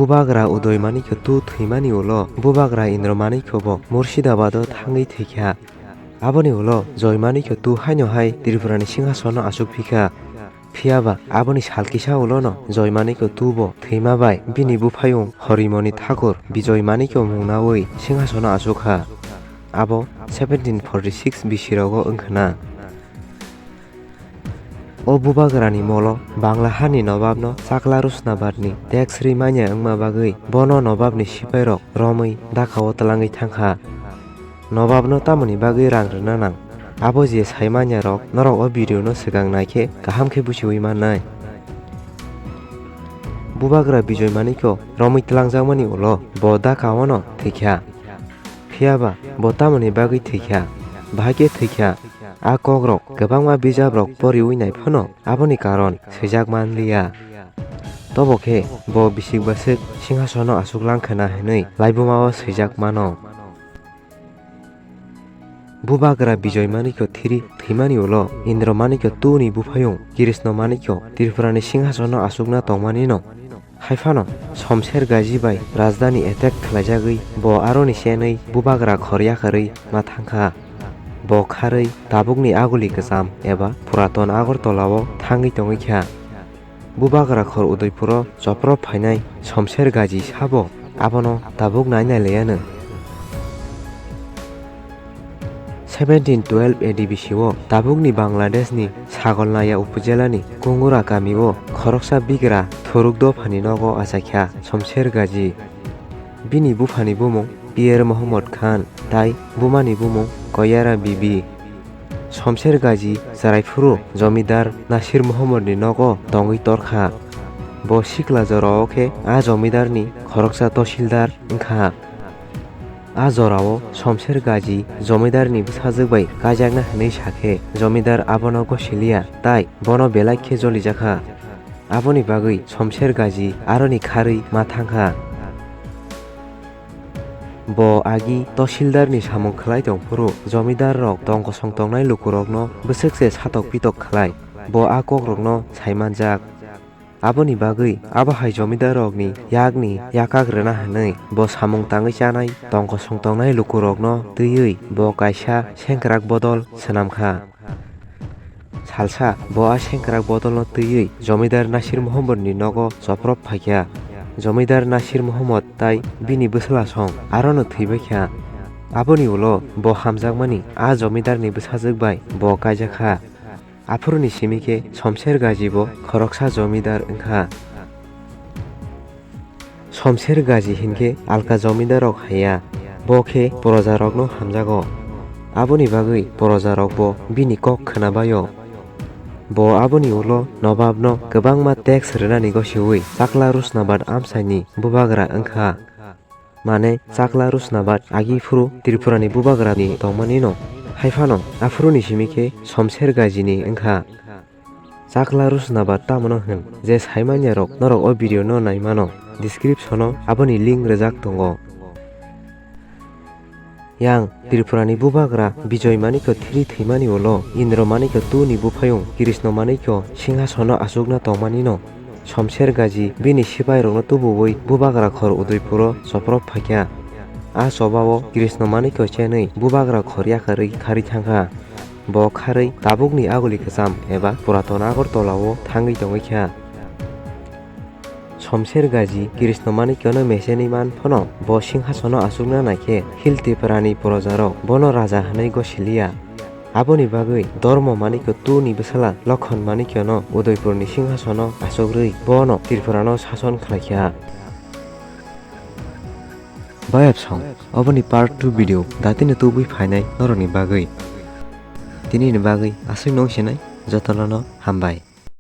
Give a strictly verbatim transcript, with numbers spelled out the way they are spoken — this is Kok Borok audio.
Bubagra Udoy Manikyo two thwimani ulo Bubagra Indra Manikyo bo Murshidabado thangwi thwikha. Aboni ulo Joy Manikyo two haino hai Tripurani singhasono achuk phikha. Phiyaba aboni sal kisa ulono Joy Manikyo two bo thwima bai bini buphayung Horimoni Thakur Bijoy Manikyo mung naui singhasono achukha. Abo seventeen forty six bisi rogo wngkhana. O Bubagrani molo Bangla hani nobabno Chakla Rusnabadni tax ri manya wngma bagwi bono nobabni sipairok romwi dakao twlangwi thangkha. Nobabno tamoni bagwi rang rwna nang? Abo je sai manya rok norok o video no swkang naikhe kaham khe buchiwi mannai. Bubagra Bijoy Manikyo romwi twlangjakmani ulo bo dakao no thwikha. Phiyaba bo tamoni bagwi thwikha? Bahai khe thwikha? A kokrok kwbangma bijabrok poriwi nai phano aboni karon swijak manliya. Tobo khe bo bisik baswk singhasono achuk langkhana hwnwi laibumao swijak mano. Bubagra Bijoy Manikyo three thwimani ulo Indra Manikyo two ni buphayung Krishna Manikyo Tripurani singhasono achukna tongmanino. Haiphano Somsher Gaji bai rajdhani attack khlaijagwi bo aroni chenwi Bubagra khor yakarwi ma thangkha. Bo kharwi tabukni Aguli Kwcham eba Puraton Agartala-o thangwi tongwi kha. Bubagra khor Udaipuro choprop phainai Somsher Gaji sabo abono tabuk nai nai laiano. Seventeen twelve A D B C o tabukni Bangladeshni Sagolnaya upojilani Kungura kamio khoroksa bigra thuruk dophani nogo achaikha Somsher Gaji. Bini buphani bumung Pier Mohammad Khan tai bumani bumung Koyara Bibi. Somsher Gaji chwraiphuru jomidar Nasir Mohammadni nogo tongwi torkha. Bo sikla jorao khe a jomidarni khoroksa tosildar wngkha. A jorao Somsher Gaji jomidarni bwsajwk bai kaijakna hwnwi sakhe, jomidar abono gosiliya tai bono belai khe jolijakha. Aboni bagwi Somsher Gaji aroni kharwi ma thangkha. Bo agi tosildarni samung khlai tongphuru, jomidarrok tong kosong tongnai lukurokno bwswk se satok pitok khlai, bo a kokrokno sai manjak. Aboni bagwi abo hai jomidarrokni yakni yakak rwna hwnwi bo samung tangwi chanai tong kosong tongnai lukurokno twiwi bo kaisa sengkrak bodol swnam kha. Salsa bo a sengkrak bodolno twiwi jomidar Nasir Mohammodni nogo choprop phaikha. Jomidar Nasir Mohammod tai bini bwslasong arono thwibaikha. Aboni ulo bo hamjakmani a jomidarni bwsajwk bai bo kaijakha. Aphuruni simi khe Somsher Gaji bo khoroksa jomidar wngkha. Somsher Gaji hinkhe alka jomidarrok haiya, bo khe porojarokno hamjago. Aboni bagwi porojarokbo bini kok khwnabaio. Bo aboni ulo nobabno kwbangma tax rwnani gosiwi Chakla Rusnabad amchaini bubagra wngkha. Mane Chakla Rusnabad agi phuru Tripurani bubagrani tongmanino, haiphano aphuruni simi khe Somsher Gajini wngkha. Chakla Rusnabad tamano hwn je saimanyarok norok o video no naimano description o aboni link rwjak tongo. Yang Tripurani bubagra Bijoy Manikyo three thwimani ulo Indra Manikyo two ni buphayung Krishna Manikyo singhasono achukna tongmanino Somsher Gaji bini sipairokno tubuwi bubagra khor Udaipuro choprop phaikha. A chobao Krishna Manikyo chenwi bubagra khor yakarwi kharwi thangkha. Bo kharwi tabukni Aguli Kwcham eba Puraton Agartala-o thangwi tongwi kha. Somsher Gaji Krishna Manikyono mesenwi man phano bo singhasono achukna naikhe Hill Tiprani porojarok bono raja hwnwi gosiliya. Aboni bagwi Dharma Manikyo two ni bwsala Lokhon Manikyono Udaipurni singhasono achukrwi bono Tripurano sason khlaikha. Bayapsong, oboni part two video datino tubui phainai norokni bagwi. Tinini bagwi aswk nung sinai jotono hambai.